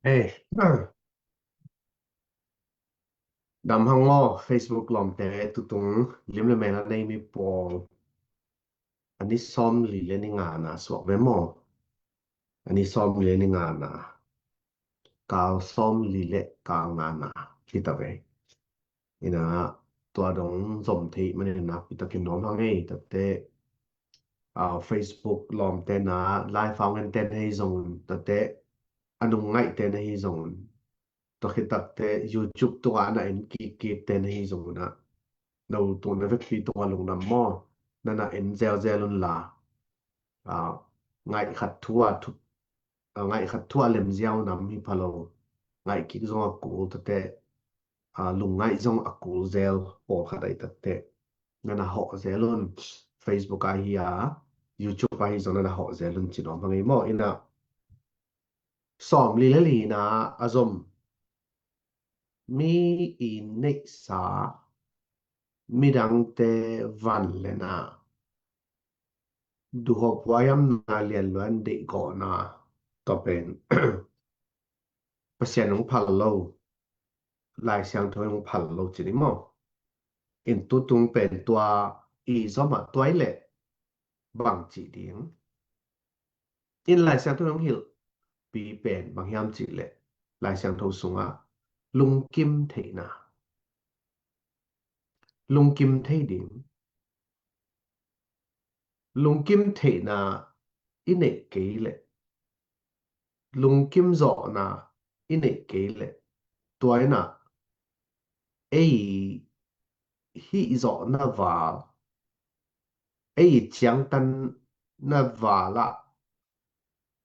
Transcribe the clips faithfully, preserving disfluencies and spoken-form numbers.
Hei, dam hang maw, Facebook lawmte, tutung lim le mel a nei mi pawl, a ni sawm li le ni ngana suak ve maw? A ni sawm li le ni ngana, kal sawm li le kal ngana hi ta ve. Ina, tua dong zom thei manin nakpi takin nuam hang ei, tate, ah, Facebook lawmte na, live a hong ente na hi zong un, tate, a nung ngaihte na hi zong un, tua khit takte YouTube tungah na en kikkikte na hi zong un ah, no tung na vekpi tungah lungdam maw? Na na en zelzel un la, ah, ngaih khat thu a thu, ah, ngaih khat thu a lem ziau nam hi pha lo. Ngaih kik zong a kul, tate, ah, lungngaih zong a kul zel pawlkhat ahi takte, na na hawh zel un. Facebook ahi a, YouTube ahi zong na na hawh zel un ci nuam hang ei maw? Ina, sawm li le li na a zom, mi i neihsa, midangte van le na, duhop huaihamna, lianluan deihgawhna, tua pen Pasian hong phal lo, Lai Siangtho hong phal lo ci ni maw? In tutung pen tua i zom ah tua i leh bang cih ding? In Lai Siangtho hong hilhpi pen bang hiam cih leh, Lai Siangtho sungah lungkim theihna, lungkim thei ding, lungkim theihna i neih kei leh, lungkim zawhna i neih kei leh, tua in ah ei hih zawhna val, ei ciangtanna val ah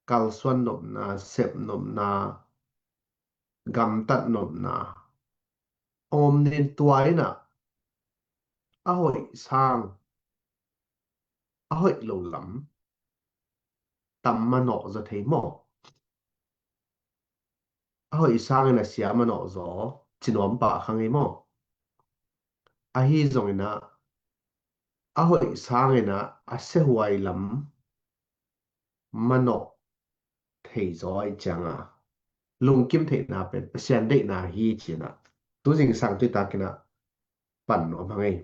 kalsuan nopna, sep nopna, gamtat nopna hong om ning. Tua in ah a hoih sang, a hoih lo lam tam manawh zaw thei maw? A hoih sangin a sia manawh zaw ci nuam pah kha ngei maw? Ahi zongin ah a hoih sangin ah a siahuai lam manawh thei zaw ahih ciangin, lungkim theihna pen Pasian deihna hi ci-in ah, tu zingsang tui takin ah pan nuam hang ei.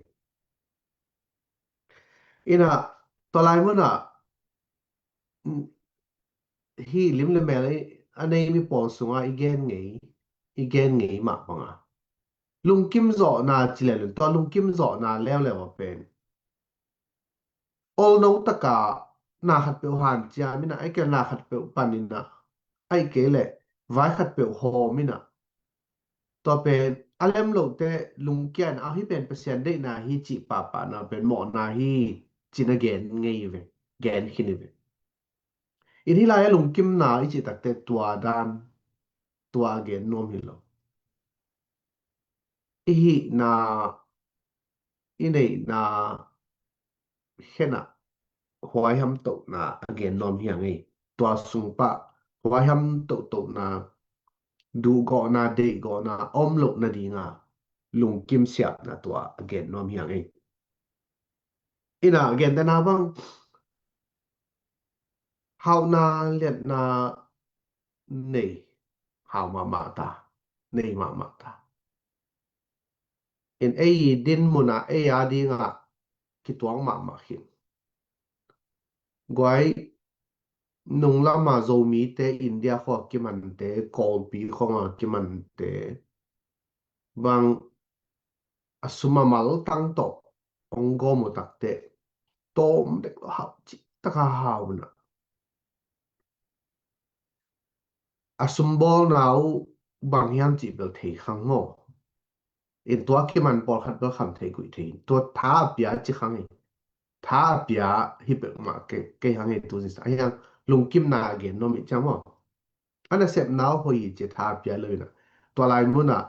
Ina, tua lai mun ah, hih lim le mel a nei mi pawl sungah i gen ngei, i gen ngei mah bangin, lungkim zawhna ci lel un, tua lungkim zawhna leuleu a pen olno takin na khatpeuh hanciam in ah, ahih kei leh na khatpeuh panin ah, ahih kei leh vai khatpeuh hawm in ah, tua pen a lem lote lungkia in ah, hih pen Pasian deihna hi cih pahpahna pen mawhna hi ci-in a gen ngei ve, gen khin hi ve. In hih lai-ah lungkimna i cih takte tua dan, tua a gen nuam hi lo. I hihna, i neihna khen ah huaiham tohna a gen nuam hi hang ei. Tua sung pan huaiham tohtohna, duhgawhna, deihgawhna om loh nadingin lungkim siamna tua a gen nuam hi hang ei. Ina, gentehna bang, hauhna liatna nei, hau mahmah ta, nei mahmah ta. In ei i din mun ah ei a dingin kituak mahmah khin. Guai, nung lam ah Zomite, India khua kimante, Kawlpi khua kimante bang, a sum a mal tang tawh hong gawm uh takte, tawm dek lo, hau cih takin hau in ah, a sumbawlna uh bang hiam cih bel thei kha ngei maw? In tua kiman pawlkhat bel kham thei guih thei, tua tha a pia ci kha ngei. Tha a pia hi peuhmah kei, kei hang ei tu zingsang. Ahi hang lungkimna a gen nuam i ciang maw? A nasepna uh hoih hi ci-a tha a pia lo in ah, tua lai mun ah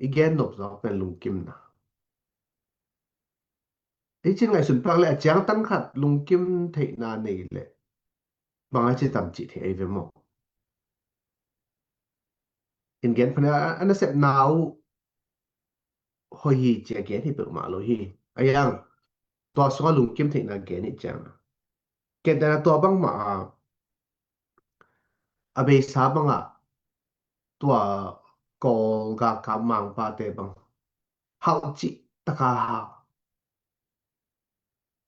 i gen nop zawk pen lungkimna. I cih ngaihsun pak leh a ciangtan khat lungkim theihna nei leh bang a ci tam cih thei ahi ve maw? In gen phan a, a nasepna uh hoih hi ci-a gen hi peuhmah lo hi. Ahi hang tua sungah lungkim theihna gen i ciang, gentehna tua bangmah a, a beisa bangah tua Kawl galkap mangpate bang hauh cih taka hau.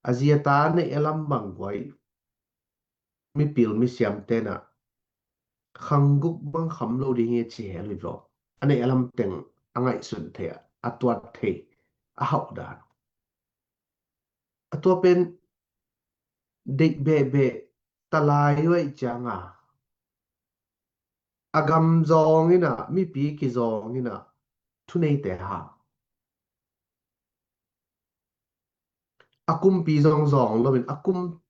A zi a ta neih a lam bang guai, mipil misiam tenah khang guk bang kham lo ding hi ci hel uh hi vawh. A neih a lam teng a ngaihsun thei, a tuat thei, a hauh dan. A tua pen deih behbeh ta lai uh ahih cianga a gam zawng inah, mipi kizawng inah thuneite hau. A kumpi zong zawng loin a kum,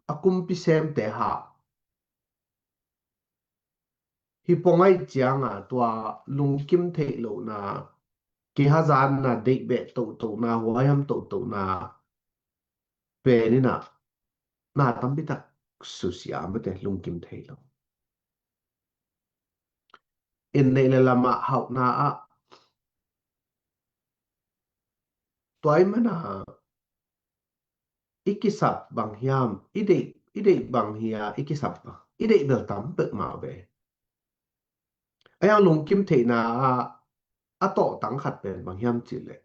a kumpi semte hau. Hi pong ahih cianga tua lungkim theih lohna, kihazatna, deih beh tohtona, huaiham tohtona pen inah na tampi tak susia mate, lungkim thei lo. Inn neih le lamah hauhna ah tua i mana i kisap bang hiam, i deih, i deih bang hia, i kisap bang, i deih bel tam pek mah ve. A yang lungkim theihna ah a tawhtang khat pen bang hiam cihleh,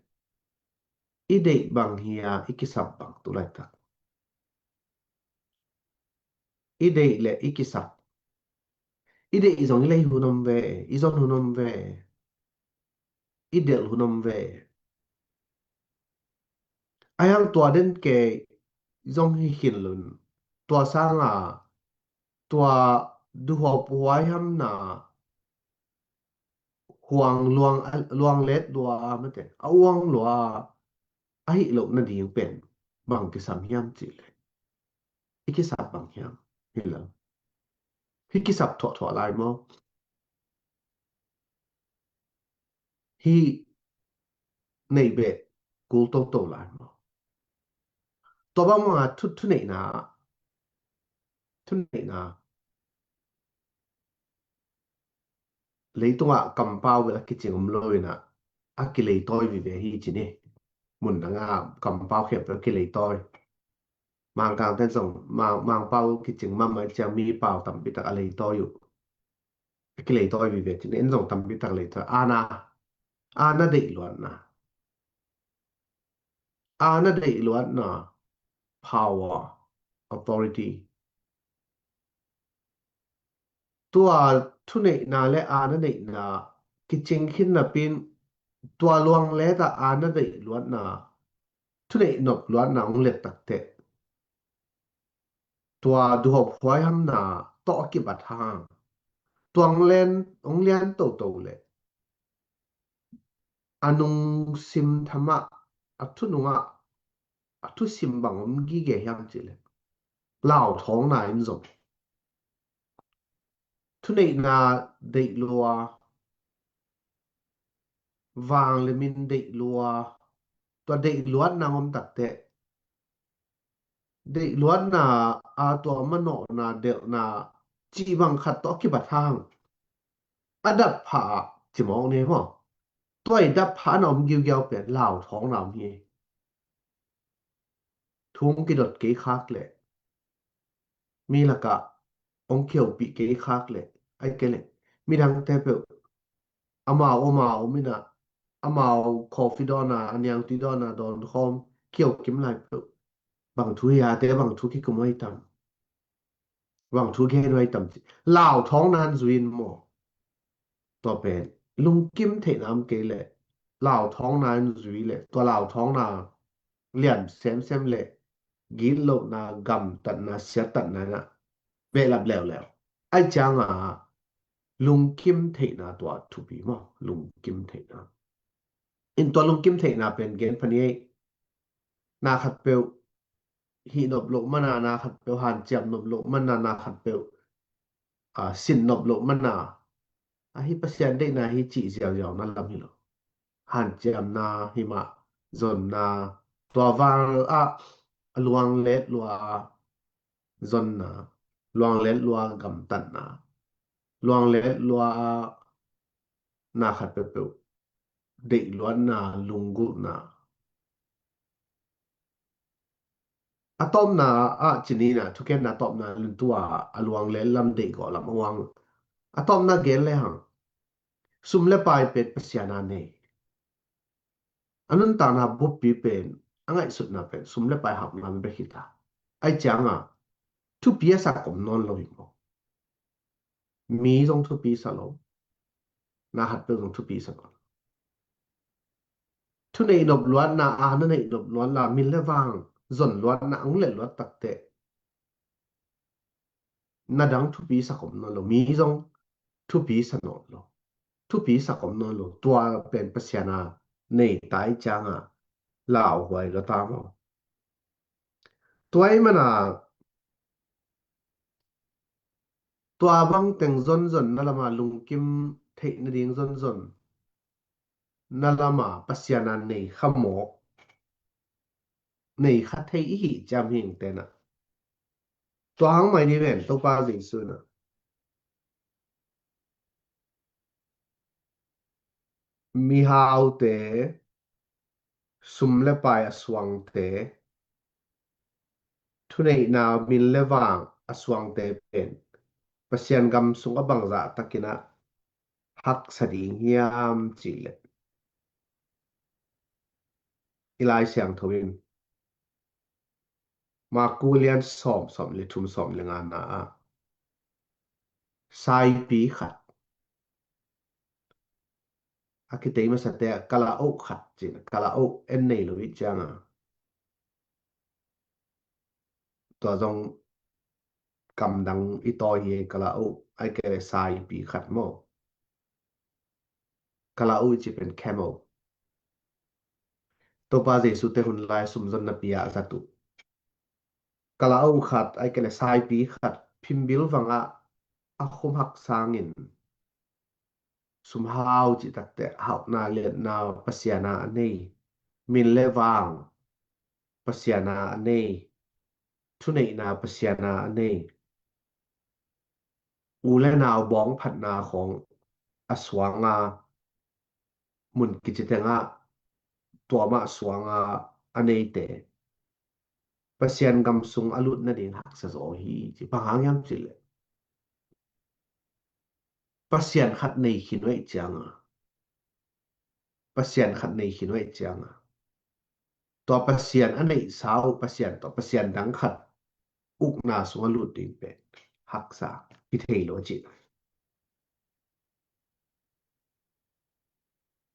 i deih bang hia, i kisap bang, tu laitak. I deih le i kisap. I deih zong i lei hun om ve, i zon hun om ve, i delh hun om ve. A yang tua den kei zong hi khin lun. Tua sanga tua duhop huaihamna huang luang, luang let lua mate, a uang lua ahih loh nading pen bang kisam hiam cihleh, i kisap bang hiam? Hi lo. Hi kisap thuahthuah lai maw? Hi neih beh kul toto lai maw? Tua bangmah thu, thuneihna, thuneihna leitungah kampau bel a kicing om lo inah a kileitawi vive hi ci ni. Mun dangah kampau khempeuh a kileitawi. Mangkangte zong mang, mangpau kicing mahmah ciang mi pau tampi tak a leitawi uh. A kileitawi vive ci ni, en zong tampi tak leitawi. Aana, aana deihluatna. Aana deihluatna, power, authority. Tua thuneihna le aana neihna kicing khin napin tua luang leta aana deihluatna, thuneih nopluatna hong let takteh tua duhop huaihamna tawh a kibat hang tua hong lian, hong lian toto leh a nungsim thamah, a thunungah a thusim bang om gige hiam cihleh, lauthawngna in zong thuneihna deihlua, vang le min deihlua, tua deihluatna om takteh deihluatna a tua manawhna, delhna cih bang khat tawh a kibat hang a dap phah ah cimawk ni maw? Tua i dap phah na om giugiau pen lauthawngna om hi. Thu hong kidot kei khak leh, mi lakah hong kiopih kei khak leh, ai kei leh midangte peuh amau amau om inah, amau khawfi dawn a, a niangtui dawn a dawn khawm kiokim lai peuh. Bang thu hi a te, bang thu kikum ai tam, bang thu gen ai tam ci lauthawngna in zui in maw? Tua pen lungkim theihna om kei leh, lauthawngna in zui leh, tua lauthawngna liam semsem leh gitlohna, gamtatna, siattatna inah behlap leuleu. Ai cianga lungkim theihna tua thupi maw? Lungkim theihna. In tua lungkim theihna pen gen pha ni ei. Na khatpeuh hih nop loh mana, na khatpeuh hanciam nop loh mana, na khatpeuh a, sin nop loh mana, ahi Pasian deihna hi cih ziauziau na lam hi lo. Hanciamna hi mah, zonna, tua val ah a luang let lua zonna, luang let lua gamtatna, luang let lua na khat peuhpeuh deihluatna, lunggulhna. A tawpna ah cinina, thukhenna tawpna luntu a, a luang le lam deihgawh lam a uang. A tawpna gen le hang. Sum le pai pen Pasian a nei. A nuntakna buppi pen, a ngaihsutna pen sum le pai hauhna bek hi ta. Ahih ciangin thupi a sak om nawn lo hi maw? Mi zong thupi sa lo. Na khat peuh zong thupi sa lo. Thu neih nop luatna, a na neih nop luatna, min le vang zon luatna, a hong let luat takteh na dang thupi sak om nawn lo. Mi zong thupi sa nawn lo. Thupi sak om nawn lo. Tua pen Pasian a nei ta ahih ciangin lauhuai lo ta maw? Tua ahih manin tua bang teng zonzon na lam a, lungkim theih nading zonzon na lam a Pasian a nei kha mawk, nei kha thei i hih ciang hing te na. Tua hang mai ni ven, Topa Jesu na mihaute, sum le pai a suangte, thuneihna, min le vang a suangte pen Pasian gam sung a bangzah takin a haksa ding hiam cih leh, i Lai Siangtho in Marku lian sawm, sawm le thum, sawm le nga na ah saipi khat, a kitei masate ah kalaoh khat cin, kalaoh en nei lo i ciangin, tua zong kamdang i tawi hi, kalaoh, ahih kei leh saipi khat maw? Kalaoh i cih pen camel. Topa Jesu te hun lai sumzonna pi ah a zat uh kalaoh khat, ahih kei leh saipi khat phimbil vang ah a khum hak sangin, sumhau cih takteh hauhna liatna Pasian a a nei, min le vang Pasian a a nei, thuneihna Pasian a a nei, u le nau bawngphatna khawng a suang a, mun kici teng ah tua mah suang a a neite Pasian gam sung a lut nading haksa zaw hi ci. Bang hang hiam cih leh, Pasian khat nei khin uh ahih ciangin, Pasian khat nei khin uh ahih ciangin, tua Pasian a neihsa uh Pasian tawh Pasian dang khat ukna sung a lut ding pen haksa hi thei lo cih.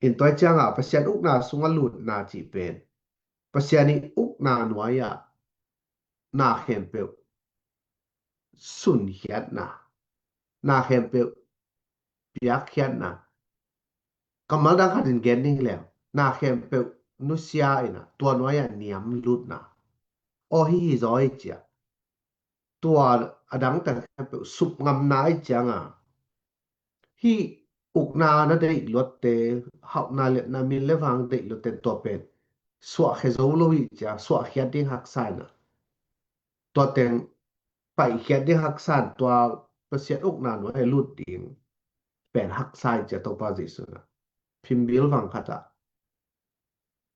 In tua ciangin Pasian ukna sung a lutna cih pen, Pasian i ukna nuai ah na khempeuh sunkhiatna, na khempeuh piakkhiatna. Kammal dang khat in gen ding leng, na khempeuh nusia in a, tua nuai ah niam lutna. Aw, hi hi zaw hi cia. Tua a dang teng khempeuh sup ngamna ahih ciangin, hih ukna na deih luatte, hauhna liatna, min le vang deih luatte tua pen suahkhia zo lo hi cia, suahkhiat ding haksa in a, tua teng paihkhiat ding haksa in, tua Pasian ukna nuai ah lut ding pen haksa hi cia. Topa Jesu in a phimbil vang khat ah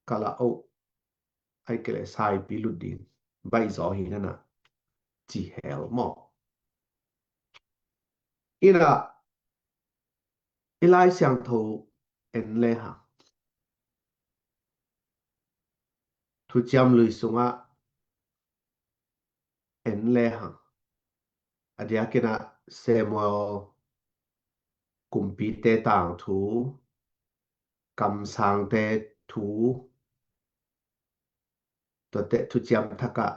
kalaoh, ahih kei leh saipi lut ding baih zaw hi na na ci hel maw? In a, i Lai Siangtho en le hang, Thuciam Lui sungah en le hang, a diakin a Samuel, kumpite tangthu, kamsangte thu, tuate Thuciam Thak ah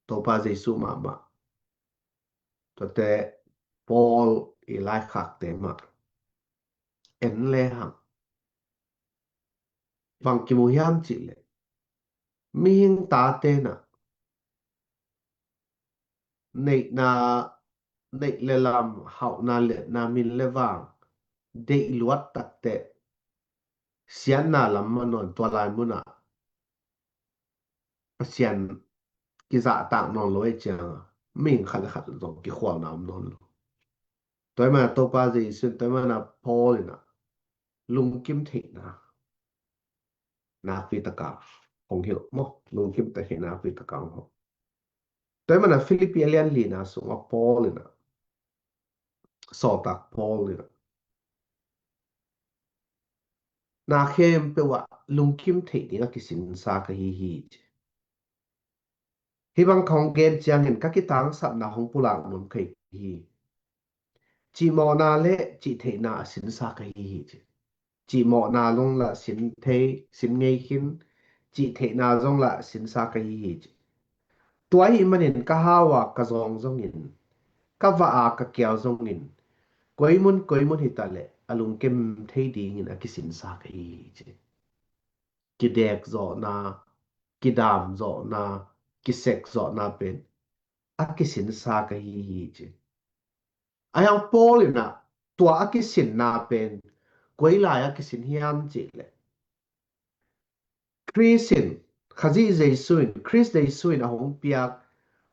Topa Jesu mahmah, tuate Paul i laikhakte mah en le hang, bang kimu hiam cih leh, mihing tate in a neihna, neih le lam, hauhna liatna, min le vang deih luat takteh siatna lam mah nawn, tua lai munah Pasian kizahtak nawn lo ahih ciangin mihing khat le khat zong kikhualna om nawn lo. Tua ahih manin Topa Jesu in, tua ahih manin Paul in a lungkim theihna nakpi takin hong hilh maw, lungkim theihna nakpi takin hong hilh. Tua ahih manin Philippi a lian lina sungah Paul in a, sawltak Paul in a, na khempeuh ah lungkim theih ding a kisinsa ka hi hi ci. Hih bang ka hong gen ciangin ka kitangsapna hong pulak nuam ka hi hi. Cihmawhna le cihtheihna a sinsa ka hi hi ci. Cihmawhna zong lah sin thei, sin ngei khin, cihtheihna zong lah sinsa ka hi hi ci. Tua ahih manin ka hau a ka zawng zongin, ka vah a ka kial zongin, koi mun koi mun hi ta leh a lungkim thei dingin a kisinsa ka hi hi ci. Kidek zawhna, kidam zawhna, kisek zawhna pen a kisinsa ka hi hi ci. Ahi hang Paul in ah tua a kisinna pen koi lai a kisin hiam cih leh, Khrist in, Khazih Jesu in, Khrist Jesu in a hong piak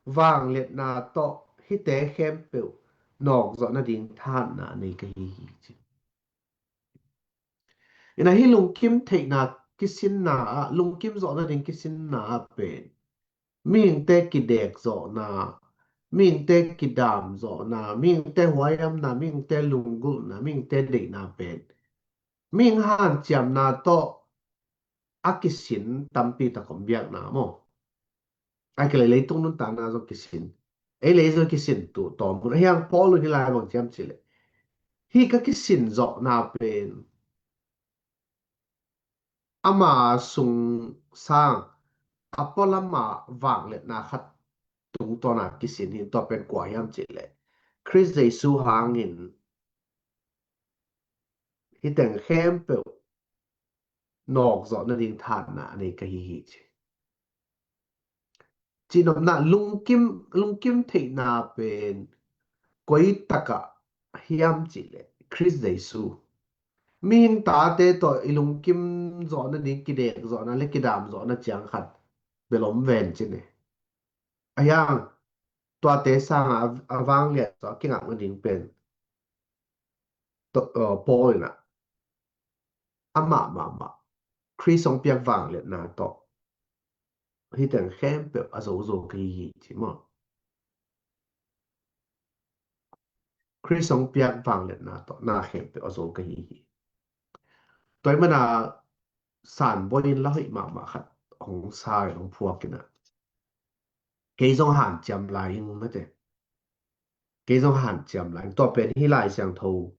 vangliatna tawh hihte khempeuh nawk zawh nading thahatna a nei ka hi hi ci. Ina hih lungkim theihna kisinna ah, lungkim zawh nading kisinna ah pen mihingte kidek zawhna, mihingte kidam zawhna, mihingte huaihamna, mihingte lunggulhna, mihingte deihna pen mihing hanciamna tawh a kisin tampi tak om biakna maw? A kilei leitung nuntakna zong kisin. Ei lei zong kisin tu tawm hun. Ahi hang Paul in hih lai bang ciam cih leh, hih ka kisin zawhna pen ama sung sang a pualam a vangliatna khat tungtawn a kisin hi. Tua pen kua hiam cih leh, Khrist Jesu hangin hih teng khempeuh nawk zawh nading thahatna a nei ka hi hi ci. Cihnopna lungkim, lungkim theihna pen koi tak ah hiam cih leh Khrist Jesu. Mihing tate tawh i lungkim zawh nading, kidek zawhna le kidam zawhna ciang khat bel om ven ci ni. Ahi hang tuate sang a, a vangliat zawh a kingak nading pen Paul in ah amah mahmah Khrist hong piak vangliatna tawh hih teng khempeuh a zozo ka hi hi ci maw? Khrist hong piak vangliatna tawh na khempeuh a zo ka hi hi. Tua ahih mana sanbawi in la hoih mahmah khat hong sa in hong phuak in ah, kei zong hanciam lai ing mate. Kei zong hanciam lai ing. Tua pen hih Lai Siangtho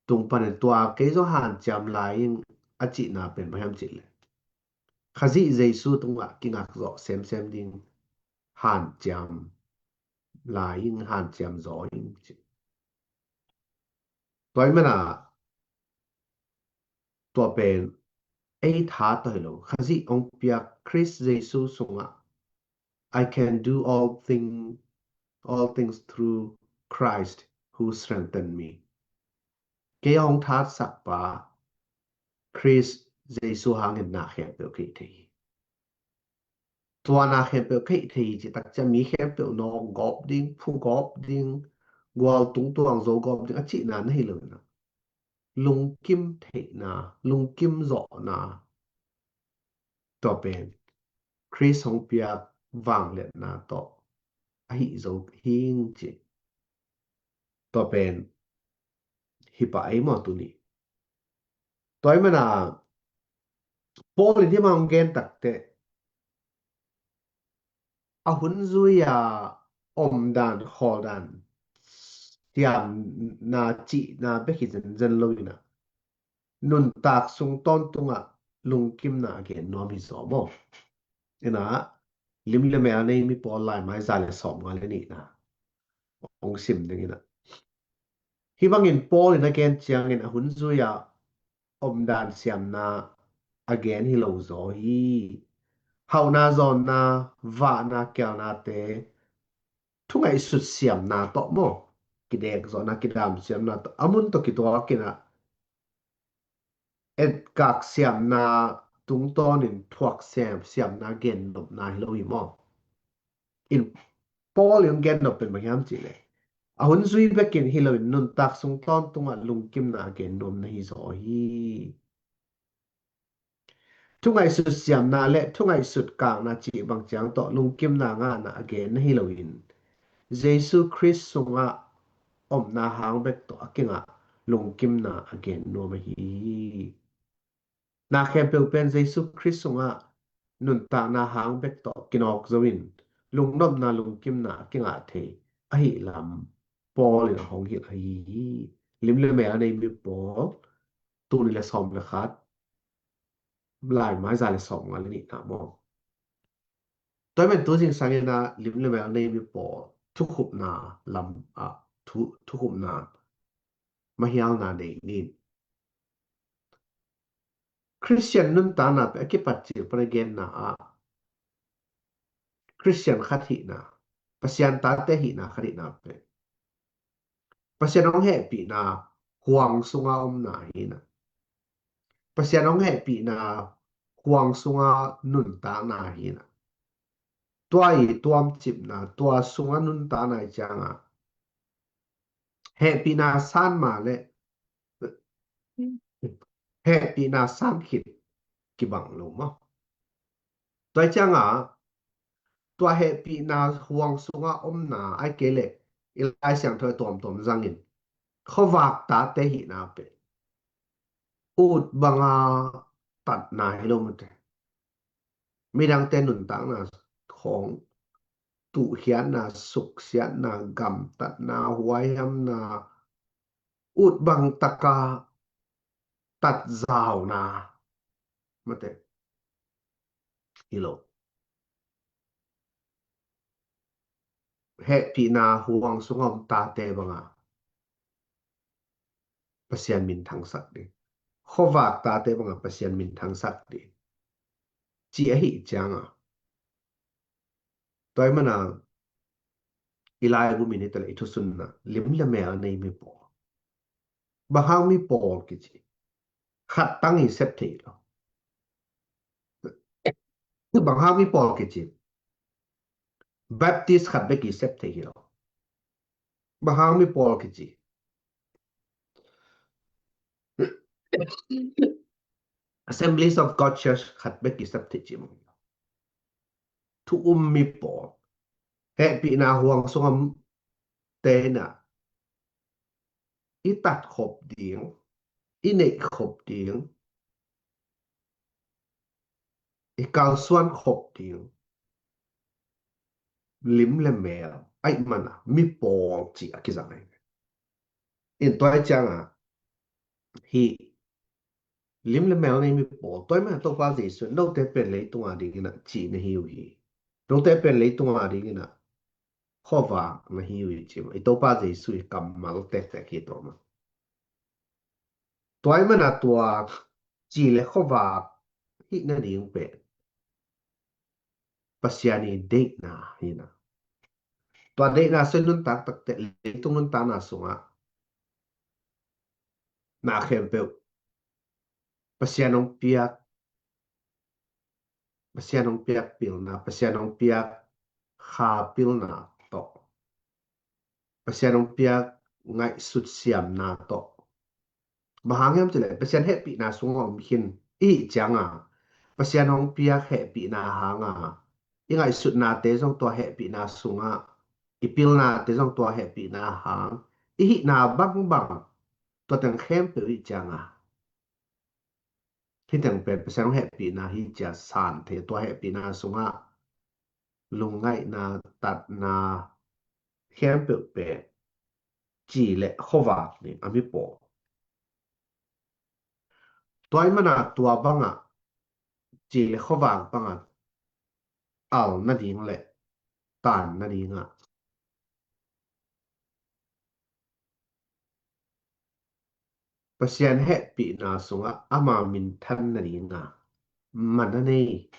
tung panin tua kei zong hanciam lai ing a cihna pen bang hiam cih leh, Khazih Jesu tungah kingak zawh semsem ding hanciam lai ing, hanciam zaw ing ci. Tua ahih mana tua pen ei tha tawh hi lo. Khazih hong piak Khrist Jesu sungah, "I can do all thing, all things through Christ who strengthen me." Kei hong thatsak pa Khrist Jesu hangin na khempeuh ka hih thei hi. Tua na khempeuh ka hih thei hi cih tak ciang mi khempeuh nawk gawp ding, phu gawp ding, gual tungtuang zo gawp ding a cihna na hi lo in ah, lungkim theihna, lungkim zawhna, tua pen Khrist hong piak vangliatna tawh ahi zo hi ing ci. Tua pen hi pah ei maw tuni? Tua ahih mana Paul in hih bang hong gen takteh, a hun zui a omdan khawldan siamna cihna bek hi zenzen lo in ah, nuntak sung tawntungah lungkimna a gen nuam hi zaw maw? In ah, lim le mel nei mi Paul laimai za le sawmnga le nihna hong sim ding in ah, hih bangin Paul in a gen ciangin a hun zui a omdan siamna a gen hi lo zaw hi. Hauhna, zawnna, vahna, kialnate, thungaihsut siamna tawh maw, kidek zawhna, kidam siamna tawh, a mun tawh kituak in ah, etkak siamna tungtawnin thuak siam, siamna gennopna hi lo hi maw? In Paul in gennop pen bang hiam cih leh, a hun zui bekin hi loin nuntak sung tawntungah lungkimna a gen nuam na hi zaw hi. Thungaihsut siamna le thungaihsut kakna cih bang ciang tawh lungkimna ngahna a gen na hi loin, Jesu Khrist sungah omna hang bek tawh a kingah lungkimna a gen nuam ahi hi. Na khempeuh pen Jesu Khrist sungah nuntakna hang bek tawh kinawk zo in lungnopna lungkimna a kingah thei ahi lam Paul in a hong hilh ahi hi. Lim le mel a nei mi pawl, tul nih le sawm le khat, lai mai za le sawmnga le nihna maw? Tua ahih manin tu zingsang in ah lim le mel a nei mi pawl thukhupna lam ah thu, thukhupna mahialna nei ni. Khristian nuntakna pen a kipat cil pan a genna ah Khristian khat hihna, Pasian tate hihna khat hihna pen Pasian hong hehpihna huang sunga omna hi na. Pasian hong hehpihna huang sunga nuntakna hi na. Tua i tuamcipna, tua sunga nuntakna i cianga hehpihna san ma le hehpihna san khit kibang lo maw? Tua i cianga tua hehpihna huang sunga omna ai kei le i Lai Siangtho i tuamtuam zangin khuavak tate hihna pen ut banga tatna hi lo mate. Midangte nuntakna khawng tuhkhiatna, suksiatna, gamtatna, huaihamna, ut bang taka tatzauna mate hi lo. Hehpihna huang sunga om tate banga Pasian min thangsak ding, khuavak tate banga Pasian min thangsak ding ci ahi cianga tua i mana i laibu min i tale i thusunna lim le mel a nei mi pawl. Bang hang mi pawl kici? Khat tang i sep thei lo. Bang hang mi pawl kici? Baptist khat bek i sep thei hi lo. Bang hang mi pawl kici? Assemblies of God Church khat bek i sep thei ci mong. Thu um mi pawl, hehpihna huang sunga om te na i tat khop ding, i neih khop ding, i kalsuan khop ding lim le mel aih mana mi pawl ci a kizang ahi. In tua i cianga hi lim le mel nei mi pawl tua i mana Topa Jesu note pen leitunga dingina ci na hi uh hi. Note pen leitunga dingina khuavak na hi uh hi ci ma i Topa Jesu i kammal tektek hi tua ma. Tua i mana tua ci le khuavak hih nading pen Pasian i deihna hi na. Tua deihna soi nuntak takte leitung nuntakna sungah na khempeuh Pasian hong piak, Pasian hong piak pilna, Pasian hong piak kha pilna tawh, Pasian hong piak ngaihsut siamna tawh. Bang hang hiam cih leh Pasian hehpihna sungah om khin i hih cianga Pasian hong piak hehpihna hanga i ngaihsutnate zong tua hehpihna sungah, i pilnate zong tua hehpihna hang i hihna bangbang tua teng khempeuh i hih cianga hih teng pen Pasian hong hehpihna hi cia san thei. Tua hehpihna sungah lungngaihna, tatna khempeuh pen ci le khuavak ning a mi pawl. Tua i mana tua banga ci le khuavak banga al nading le tan nadinga Pasian hehpihna sungah ama minthan nadinga man a nei,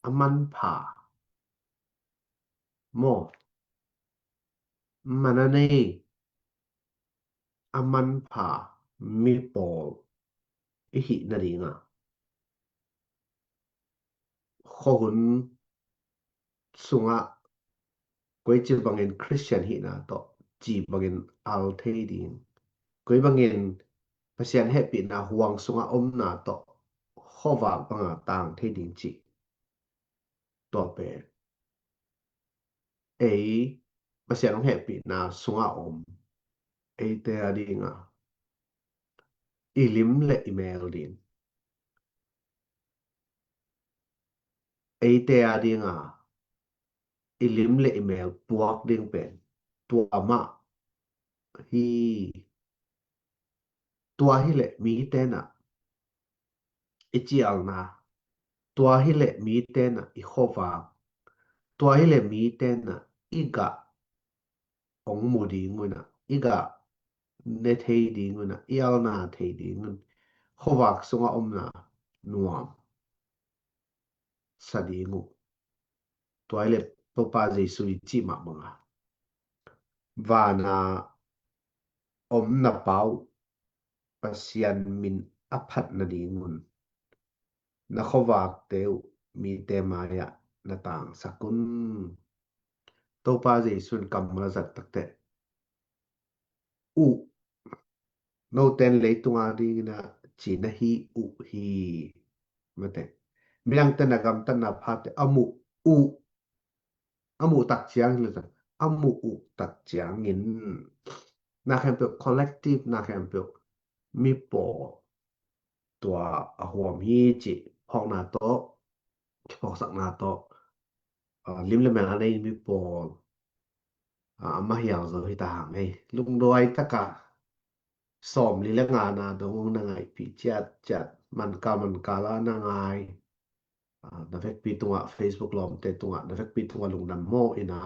a manpha maw, man a nei, a manpha mi pawl i hih nadinga khuahun sungah koici bangin Khristian hihna tawh ci bangin al thei ding, koi bangin Pasian hehpihna huang sungah omna tawh khuavak banga tang thei ding cih tua pen ei Pasian hong hehpihna sungah om eite a dinga i lim le i mel ding eite a dinga i lim le i mel puak ding pen tua mah hi. Tua hileh mite na i cialna, tua hileh mite na i khuavak, tua hileh mite na i gah hong mu ding un ah, i gah ne thei ding un ah, i alna thei ding un, khuavak sunga omna nuam sa ding uh. Tua hileh Topa Jesu i cih mah banga, vana om na Pa uh Pasian min a phat nadingun na khuavakte uh mite mai-ah na tangsak un. Topa Jesu in kammal a zat takteh uh, noten leitunga dingin a ci na hi uh hi. Mate, midangte na gamtatna phate a muh uh, a muh tak ciangin, a muh uh tak ciangin na khempeuh, collective na khempeuh, mi pawl tua a huam hi cih phawkna tawh, phawksakna tawh, lim le mel a nei mi pawl a mahial zo hi ta hang ei. Lungduai taka sawmli le ngana dong na ngaihpih ciatciat, manka manka la na ngai, na vekpi tungah, Facebook lawmte tungah na vekpi tungah lungdam maw ina,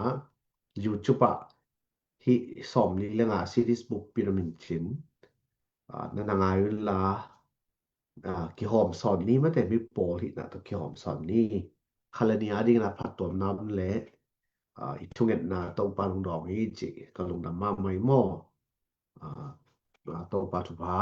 YouTube ah hih sawmli le nga series bukpi na min cin na na ngai unla, kihawm sawn ni, mate, mi pawl hihna tawh kihawm sawn ni. Khalani a dingin a phattuamna om le i thungetna Topa lungdawng hi cih ka lungdam mahmah hi maw. Topa thupha